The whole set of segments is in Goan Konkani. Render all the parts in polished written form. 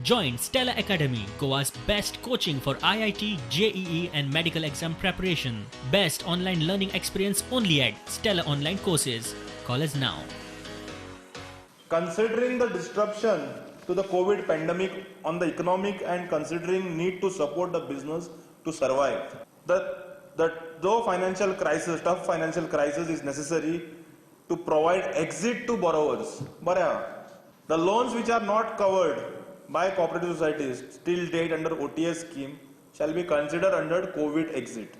Join Stella Academy, Goa's best coaching for IIT, JEE, and medical exam preparation. Best online learning experience only at Stella Online Courses. Call us now. Considering the disruption to the COVID pandemic on the economic and considering need to support the business to survive, the though financial crisis, tough financial crisis is necessary to provide exit to borrowers. बरें आहा. The loans which are not covered by cooperative societies till date under OTS scheme shall be considered under COVID exit.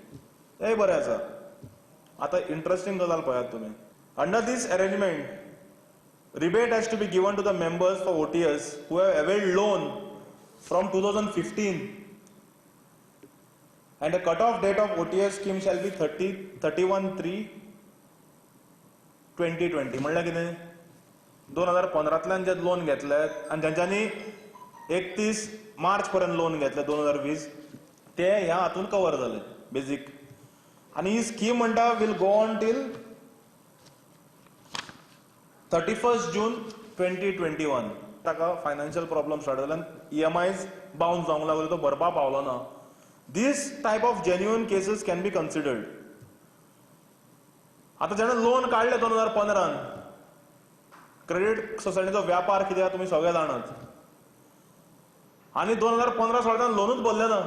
हे बरें आसा. आतां इंट्रस्टींग गजाल पळयात तुमी. Under this arrangement, rebate has to be given to the members for OTS who have availed loan from 2015 and the cutoff date of OTS scheme shall be 30 31/3/2020. म्हणल्यार कितें, 2015तल्यान जे लोन घेतले आनी ज्यांच्यांनी 31 मार्च पर्यंत लोन घेतले 2020, ते ह्या हातून कवर जाले बेजीक. आनी ही स्कीम म्हणटा will go on till 31 June 2021. ताका फायनान्शियल प्रॉब्लम स्टार्ट जाल्यान ईएमआयज बाउन्स जावंक लागलो, तो भरपा पावलो ना. This type of genuine cases can be considered. आतां जेणे लोन काडलें 2015न, क्रेडीट सोसायटीचो व्यापार कितें आहा तुमी सगळे जाणात, आनी 2015 16 लोनूच भरलें ना,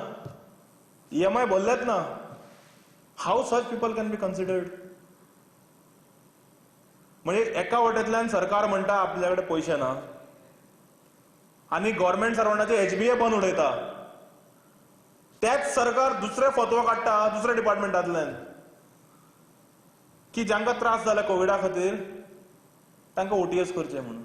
ईएमआय भरलेच ना, how such people can be considered? म्हणजे एका वटेंतल्यान सरकार म्हणटा आपल्या कडेन पयशे ना आनी गव्हर्मेंट सर्वंटाचे एचबीए बंद उडयता. तेच सरकार दुसरे फतवो काडटा दुसऱ्या डिपार्टमेंटांतल्यान की जांकां त्रास जाले कोविडा खातीर तांकां ओटीएस करचे म्हणून.